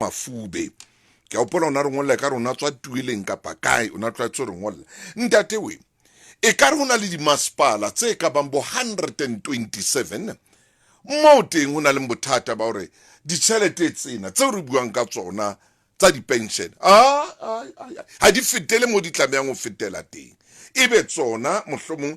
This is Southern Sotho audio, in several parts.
Mafube. Ke a hopola o na re ngolla ekare o na tswa Tueleng kapa kae, o na tlwaetse ho re ngolla. Ntate we, ekare ho na le dimasepala tse ka bang bo 127 moo teng ho na leng bothata ba hore ditjhelete tsena tseo re buang ka tsona tsa di-pension ha di fetele mo di tlamehang ho fetela teng. Ebe tsona mohlomong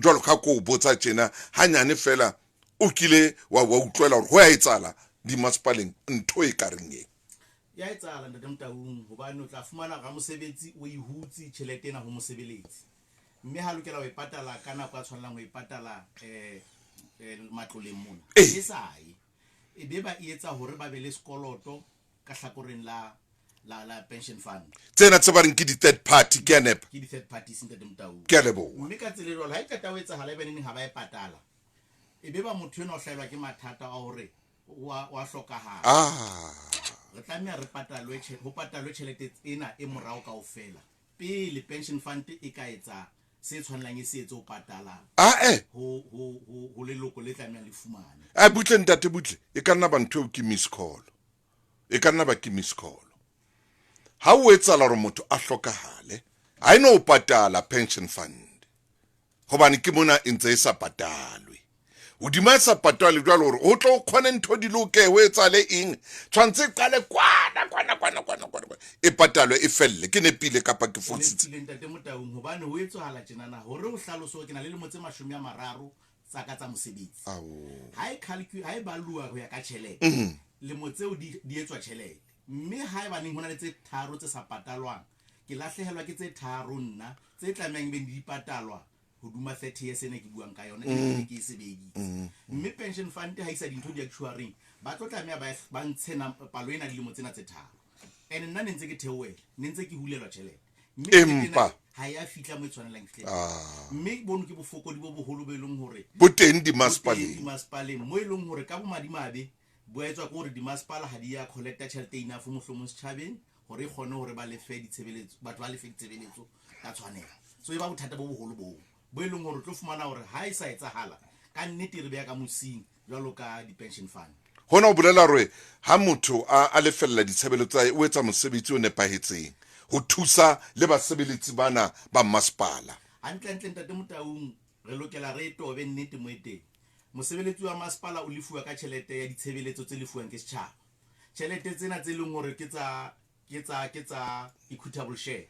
jwalo ka ko o botsa tjena hanyane fela O kile wa wa utlwela hore ho a etsahala dimasepaleng ntho e ka reng e? Ya etsahala Ntate Motaung hobane o tla fumana ramosebetsi o e hutse tjhelete ena ho mosebeletsi mme ha lokela ho e patala ka nako a tshwanelang ho e patala um matloleng mona e sa ye e be ba e etsa hore ba be le sekoloto ka hlakoreng la la la pension fund. Tsena tse ba reng ke di-third party, ke a nepa? Ke di-third parties Ntate Motaung. Ke a leboha. Mme ka tsela e jwalo ha e qeta ho etsahala ebe neneng ha ba e patala e be ba motho enwa o hlahelwa ke mathata a hore wa wa hlokahala. Ah. Re tlameha re patalwe ho patalwe tjhelete ena e morao kaofela pele pension fund e ka etsa se tshwanelang e se etse ho patala Ah eh. ho ho ho ho leloko le tlamehang le fumane. A butle ntate butle, e ka nna ba ntho eo ke miss call. E ka nna ba ke miss call. Ha o etsahala hore motho a hlokahale, ha e no patala pension fund. Hobane ke mona e ntse e sa patalwe. Hodima e sa patalwe jwalo hore ho tlo kgone ntho di loke ho etsahale eng, tshwanetse e qale kwana kwana kwana kwana kwana kwana e patalwe e felle. Ke nepile kapa ke fositse? Nepile Ntate Motaung hobane ho etsahala tjenana hore o hlalose hore ke na le lemo tse 30 tsa ka tsa mosebetsi. Ha e ha e balluwa ho ya ka tjhelete, lemo tseo di di etswa tjhelete. Mme haebaneng ho na le tse tharo tse sa patalwang, ke lahlehelwa ke tse tharo nna tse tlamehang ebe di patalwa hoduma 30 years ena ke buang ka yona e ne ke e sebeditse. Mme pension fund ha isa dintho di-actuary-ing ba tlo tlameha ba ntshe palo ena dilemo tsena tse tharo. And nna ne ntse ke theohela, ne ntse ke hulelwa tjhelete. Mme tjhelete ena Empa ha ya fihla mo e tshwanelang e fihle teng. Mme bono ke bofokodi bo boholo bo e leng hore bo teng bo teng dimasepaleng. dimasepaleng mo e leng hore ka bomadimabe bo etswa ke hore dimasepala ha di ya collecta tjhelete enough mohlomong setjhabeng hore e kgone hore ba lefe ditshebeletso, batho ba lefe ditshebeletso ka tshwanelo. So e ba bothata bo boholo boo bo e leng hore o tlo fumana hore ha e sa etsahala ka nnete re beha ka mosing jwalo ka di-pension fund. Hona ho bolela hore ha motho a a lefella ditshebeletso tsa hae o etsa mosebetsi o nepahetseng ho thusa le basebeletsi bana ba mmasepala. Hantlentle Ntate Motaung re lokela re e tobe nnete mo e teng. Mosebeletsi wa masepala o lefuwa ka tjhelete ya ditshebeletso tse lefuwang ke setjhaba. Tjhelete tsena tse leng hore ke tsa ke tsa ke tsa equitable share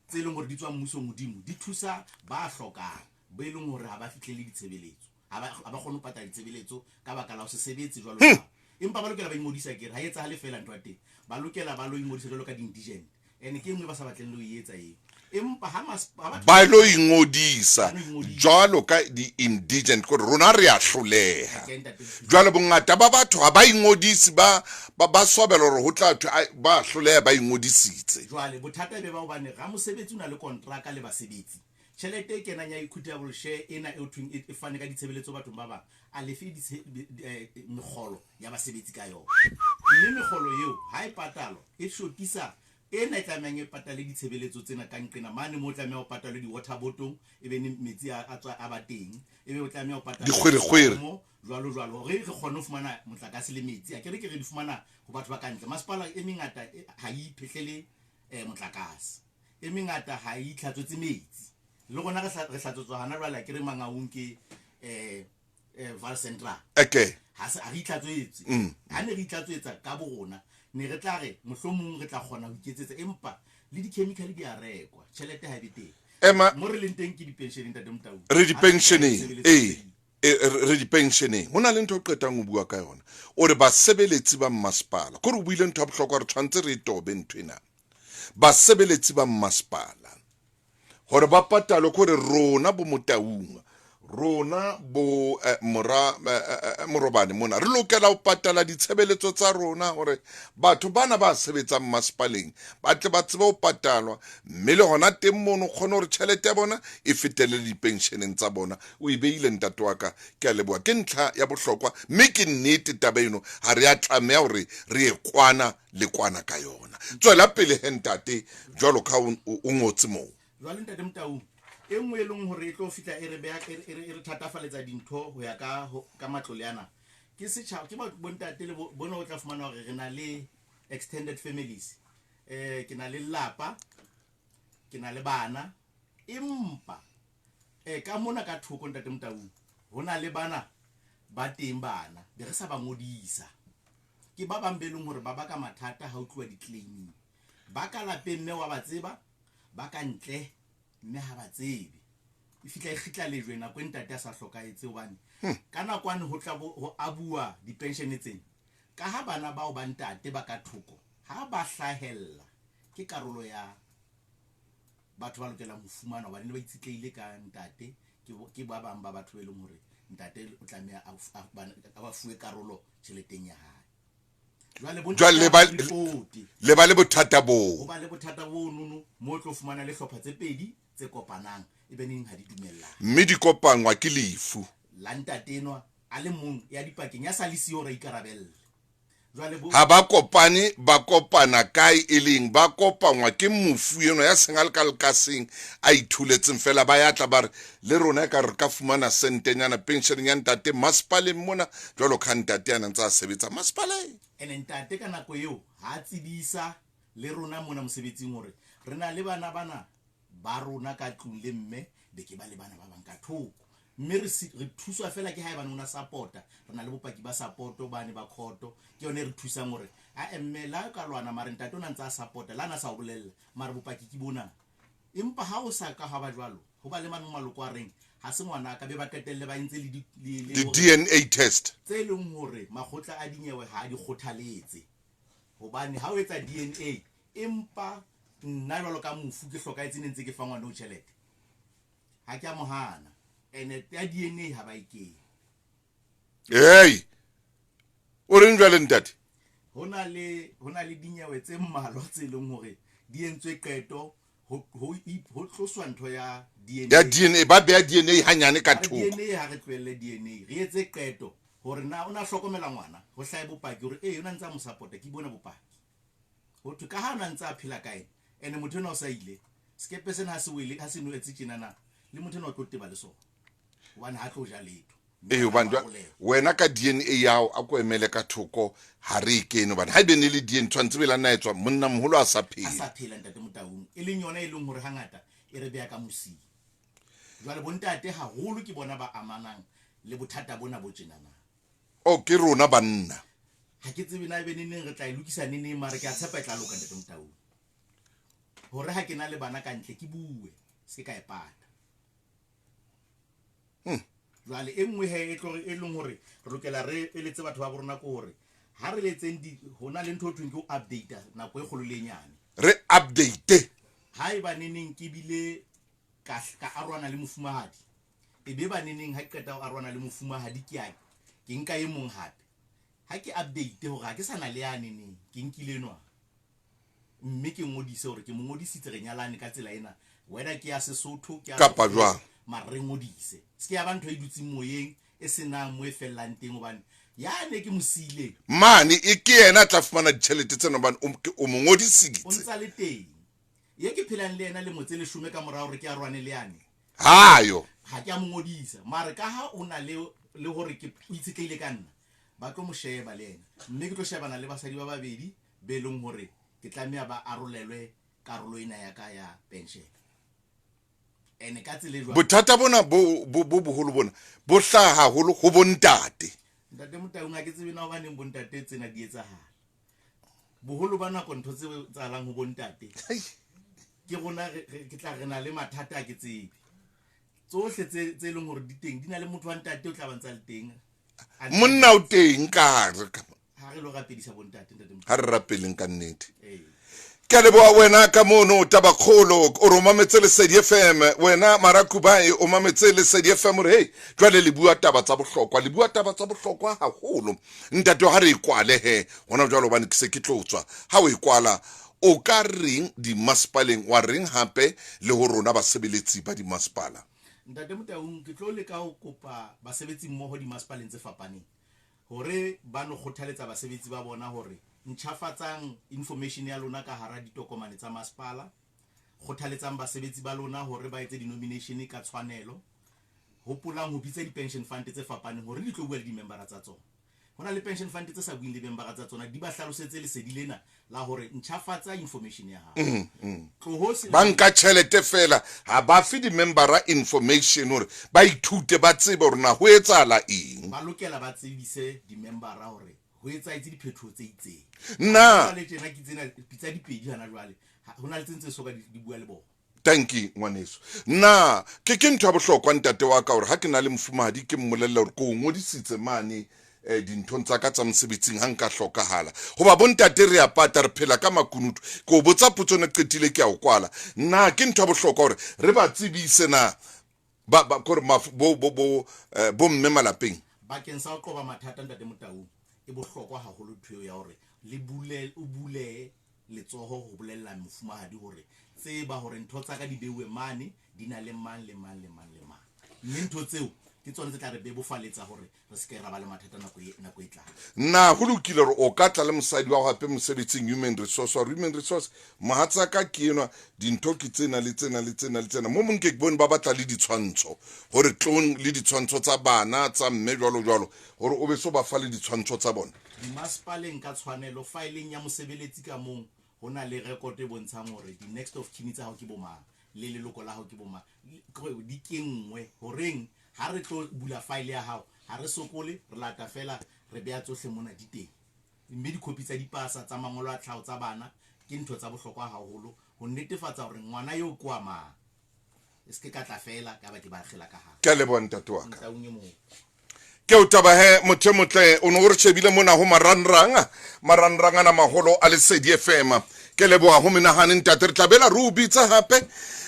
tse leng hore di tswa mmusong hodimo di thusa ba hlokang bo e leng hore ha ba fihlele ditshebeletso ha ba ha ba kgone ho patala ditshebeletso ka baka la ho se sebetse jwalo jwalo. Empa ba lokela ba ingodisa akere ha e etsahale feela ntho ya teng. Ba lokela ba lo ingodisa jwalo ka di-indigent. And ke e nngwe ba sa batleng le ho e etsa eo. Empa ha ha batho Ba lo ingodisa Ba lo ingodisa. jwalo ka di-indigent, kore rona re a hloleha. Ke ntate Mthuli. Jwale bongata ba batho ha ba ingodise, ba, ba, ba swabela hore ho tla thwe, ai, ba hloleha ba ingodisitse. Jwale bothata e be ba hobane ramosebetsi o na le kontraka le basebetsi. Tjhelete e kenang ya equitable share ena e ho thweng e fane ka ditshebeletso bathong ba bang, a lefe mekgolo ya basebetsi ka yona. Mme mekgolo eo ha e patalwa e shotisa ena e tlamehang e patale ditshebeletso tsena ka nqena mane moo tlameha ho patalwe di-water board-ong, e be ne metsi a tswa a ba teng, e be o tlameha ho patala Dikgwerekgwere. mo jwalo jwalo hore re kgone ho fumana motlakase le metsi. Akere ke re di fumana ho batho ba ka ntle. Masepala e mengata ha e iphehlele motlakase, e mengata ha e itlhatswetse metsi. Le rona re hlatswetswa hana jwale akere Mangaung ke Vaal Central. Okay. Ha se ha re itlhatswetse. Ha ne re itlhatswetsa ka bo rona, ne re tla re mohlomong re tla kgona ho iketsetsa, empa le di-chemical di a rekwa, tjhelete ha e be teng. Ema Mo re leng teng ke di-pensioneng Ntate Motaung. Re Ha re di-pensioneng, tshebeletsong ee. Re di-pensioneng. Ho na le ntho o qetang ho bua ka yona. O re basebeletsi ba mmasepala, kore o buile ntho ya bohlokwa, re tshwanetse re e tobe ntho ena. Basebeletsi ba mmasepala hore ba patalwe, kore rona bo Motaung, rona bo mora Morobane mona re lokela ho patala ditshebeletso tsa rona hore batho bana ba sebetsang mmasepaleng ba tle ba tsebe ho patalwa, mme le hona teng mono kgone hore tjhelete ya bona e fetele le dipensioneng tsa bona. O e beile ntate wa ka, ke a leboha. Ke ntlha ya bohlokwa mme ke nnete taba eno, ha re a tlameha hore re ye kwana le kwana ka yona. Tswela pele he ntate, jwalo ka o ngotse moo. Jwale ntate Motaung, e nngwe e leng hore e tlo fihla e re beha, e re, e re thatafaletsa dintho ho ya ka, ho, ka matlole ana, ke setjhaba, ke bontate le bona o tla fumana hore re na le Extended families. Ke na le lelapa, ke na le bana, empa ka mona ka thoko, Ntate Motaung, ho na le bana ba teng, bana be re sa ba ngodisa. Ke ba bang be leng hore ba baka mathata ha ho tluwa di-claiming. Ba ka lapeng mme wa ba tseba, ba ka ntle mme ha ba tsebe. E fihla e kgitla lejwe nako e ntate a sa hlokahetse, hobane ka nakwane ho tla ho abuwa dipenshene tsena. Ka ha bana bao ba ntate ba ka thoko ha ba hlahella, ke karolo ya batho ba lokelang ho fumana, hobane ne ba itshitlehile ka ntate. Ke ba bang ba batho be leng hore ntate o tlameha a ba fuwe karolo tjheleteng ya hae. Jwale bo Jwale ntate ha ba repote. Le ba le bothata boo. Ho ba le bothata bo nono mo o tlo fumana le hlopha tse pedi tse kopanang, e be neng ha di dumellane. Mme di kopangwa ke lefu la ntate enwa a le mong ya dipakeng, ya sa le siyo hore a ikarabelle. Jwale bo Ha ba kopane, ba kopana kae? E leng ba kopangwa ke mofu enwa ya seng a le ka lekaseng, a itholetseng fela. Ba ya tla ba re le rona e ka re ka fumana sentenyana pensioneng ya ntate masepaleng mona, jwalo ka ntate a ntse a sebetsa masepaleng. Ene ntate ka nako eo ha a tsebisa le rona mona mosebetsing hore re na le bana bana ba rona ka tlung le mme, be ke ba le bana ba bang ka thoko, mme re thuswa fela ke haebane o na support-a. Re na le bopaki ba support-o bane ba court, ke yone e re thusang hore a mme la ka lwana, mare ntate o na ntse a support-a le a na sa o bolella, mare bopaki ke bona. Empa ha o sa ka ha ba jwalo, ho ba le mane maloko a reng ha se ngwana ka, be ba qetelle ba entse le di DNA test tse leng hore makgotla a dinyewe ha a di kgothaletse, hobane ha o etsa DNA, empa nna jwalo ka mofu ke hlokahetse, ne ntse ke fa ngwana o tjhelete, ha ke a mo hana, ene ya DNA ha ba e kenye. Hey, o reng jwale, ntate? Ho na le dinyewe tse mmalwa tse leng hore di entswe qeto ho tloswa ntho ya DNA. Ya DNA, ba beha DNA hanyane ka Ha re thoko. DNA, ha re tlohelle DNA, re etse qeto hore na o na hlokomela ngwana, ho hlahe bopaki hore ee, o na ntse a mo support-a, ke bona bopaki. Ho thwe ka ha o na ntse a phela ka ena, ene motho enwa o sa ile, sekepe sena ha se wele, ha se nwetse tjenana, le motho enwa o tlo teba le sona, hobane ha tlo ja letho. Ee, hobane wena ka DNA ya hao, a ko emele ka thoko, ha re e kene, hobane ha ebe ne le DNA tshwanetse be la nna etswa monna moholo a sa a phela. Sa phela, Ntate Motaung, e leng yona e leng hore hangata e re beha ka mosing. Jwale bontate haholo ke bona ba amanang le bothata bona bo tjenana. O ke rona banna. Ha ke tsebe na ebe neneng re tla e lokisa neneng, mare ke a tshepa e tla loka, Ntate Motaung, hore ha ke na le bana ka ntle ke bue, se ke ka e pata. Jwale e nngwe he e tlo e leng hore re lokela re eletse batho ba bo rona ke hore ha re letseng di ho na le ntho e thweng ke ho update nako e kgolo le e nyane. Re update. Ha eba neneng ke bile ka arohana le mofumahadi, e be ba neneng ha ke qeta ho arohana le mofumahadi, ke a ke nka e mong hape, ha ke update hore ha ke sa na le ya neneng, ke nkile enwa, mme ke ngodise hore ke mo ngodisitse, re nyalane ka tsela ena, whether ke ya Sesotho, ke ya Kapa Sekgowa, jwang. Mare re ngodise, se ke ya ba ntho e dutseng moyeng e senang mo e fellang teng, hobane ya ne ke mo siileng mane e ke yena a tla fumana ditjhelete tsena, hobane o mo o ngodisitse. Ntsa le teng ye ke phelang le yena lemo tse 10 ka morao hore ke arohane le yane. Hayo. Ha ke a mo ngodisa, mare ka ha o na le hore ke o itshetlehile ka nna, ba tlo mo sheba le yena, mme ke tlo shebana le basadi ba babedi be leng hore ke tlameha ba arolelwe karolo ena ya ka ya pension, ene ka tsela e jwalo. Bothata bona bo boholo bona bo hlaha haholo ho bontate. Ntate Motaung, ha ke tsebe na hobaneng bontate tsena di etsahala. Boholo ba nako ntho tse etsahalang ho bontate ke rona ke tla re na le mathata, a ke tsebe tsohle tse leng hore di teng di na le motho wa ntate o tla ba ntsa le teng. Monna o teng ka hare Ha re lo rapedisa bontate, Ntate Motaung. Ha re rapeleng ka nnete. Ee. Ke a leboha wena ka mono Tabakgolo, o re o mametse Lesedi FM. Wena Marakubae, o mametse Lesedi FM, ore hei, jwale le bua taba tsa bohlokwa, le bua taba tsa bohlokwa haholo. Ntate, ha re e kwale he hona jwale, hobane ke se ke tlo tswa. Ha o e kwala, o ka reng dimasepaleng, wa reng hape le ho rona basebeletsi ba dimasepala? Ntate Motaung, ke tlo leka ho kopa basebetsi mmoho dimasepaleng tse fapaneng hore ba no kgothaletsa basebetsi ba bona hore ntjhafatsang information ya lona ka hara ditokomane tsa masepala. Kgothaletsang basebetsi ba lona hore ba etse di-nomination ka tshwanelo. Hopolang ho bitsa di-pension fund tse fapaneng hore di tlo bua le di-membera tsa tsona. Ho na le pension fund tse sa bueng le beng ba tsa tsona, di ba hlalosetse lesedi lena la hore ntjhafatsa information ya hao. Tloho se Ba nka tjhelete fela, ha ba fe di-membera information hore ba ithute, ba tsebe hore na ho etsahala eng. Ba lokela ba tsebise di-membera hore ho etsahetse diphetoho tse itseng. Na Jwale tjena ke tsena pitsa di pedi hana jwale, ho na le tse ntse so ka di bua le bona. Tanki ngwaneso, na ke ntho ya bohlokwa ntate wa ka hore ha ke na le mofumahadi ke mmolelle hore ke o ngodisitse mane dinthong tsa ka tsa mosebetsing ha nka hlokahala, hoba bontate re a pata, re phela ka makunutu. Ke o botsa potso ne qetile ke a o kwala. Na ke ntho ya bohlokwa hore re ba tsebise na ba kore bo bo bo bomme malapeng? Bakeng sa ho qoba mathata, ntate Motaung, e bohlokwa haholo ntho eo ya hore le bule, o bule letsoho ho bolella mofumahadi hore tseba hore ntho tsa ka di beuwe mane, di na le mang le mang le mang le mang, mme ntho tseo ke tsona tse tla re bebofaletsa hore re se ke ra ba le mathata nako e tlang. Na ho lokile hore o ka tla le mosadi wa hape mosebetsing human resource, wa human resource, mohatsaka ke enwa, dintho ke tsena le tsena le tsena le tsena? Mo mong ke bone ba batla le ditshwantsho, hore tlong le ditshwantsho tsa bana tsa mme jwalo jwalo, hore o be so ba fa le ditshwantsho tsa bona. Dimasepaleng ka tshwanelo, faeleng ya mosebeletsi ka mong ho na le rekoto e bontshang hore di-next of kin tsa hao ke bomang, le leloko la hao ke bomang, di kenngwe horeng ha re tlo bula file ya hao, ha re sokole, re lata fela, re beha tsohle mona di teng. Mme dikhopi tsa dipasa, tsa mangolo a tlhaho tsa bana ke ntho tsa bohlokwa haholo ho netefatsa hore ngwana eo ke wa mang, e se ke ka tla fela ka ba ke ba kgela ka hare. Ke a leboha ntate wa ka. Motaung e mong. Ke o taba he, motho e motle, o ne o re shebile mona ho marangrang, marangrang ana maholo a Lesedi FM. Ke leboha ho menahane ntate, re tla bela re o bitsa hape.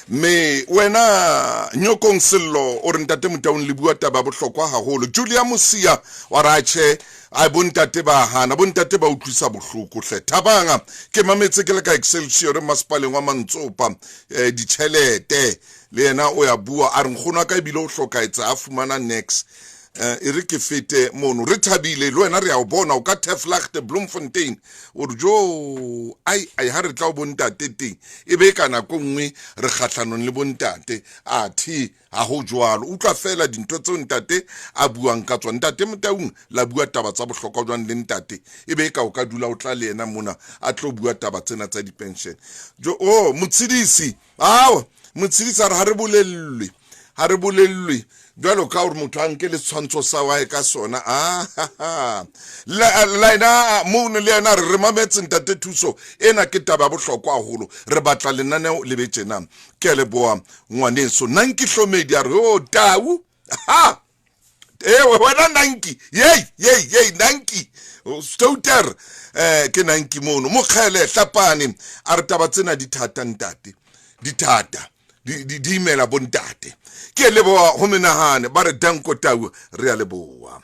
Mme wena Nyokong Sello o re ntate Motaung le bua taba ya bohlokwa haholo. Julia Mosia wa re atjhe, ai bontate ba hana, bontate ba utlwisa bohloko hle. Thabang ke mametse ke le ka Excelsior masepaleng wa Mantsopa, ditjhelete le yena o ya bua, a re nkgono wa ka ebile o hlokaetse a fumana nex. E re ke fete mono, re thabile le wena, re a o bona o ka Teflagte Bloemfontein, o re jo ai ai ha re tla o bontate teng, e be ka nako nngwe re kgahlanong le bontate, athe ha ho jwalo. Utlwa fela dintho tseo ntate a buang ka tsona. Ntate Motaung la bua taba tsa bohlokwa jwang le ntate, e be ka o ka dula o tla le yena mona a tlo bua taba tsena tsa di-pension. Jo, oh, Motshedisi, ao Motshedisi a re ha re bolellwe, ha re bolellwe jwalo ka hore motho a nke le setshwantsho sa wae ka sona. Ah, Laena mono le yena re mametse ntate Thuso, ena ke taba ya bohlokwa haholo, re batla lenaneo le be tjena. Ke a leboha ngwaneso Nanki Hlomedi, a re o tau ha ewe wena Nanki, yei yei yei Nanki Stouter, ke Nanki mono Mokgele Hlapane a re taba tsena di thata ntate, di thata, di imela bontate. Ke leboha ho menahane, ba re danko tau, re a leboha.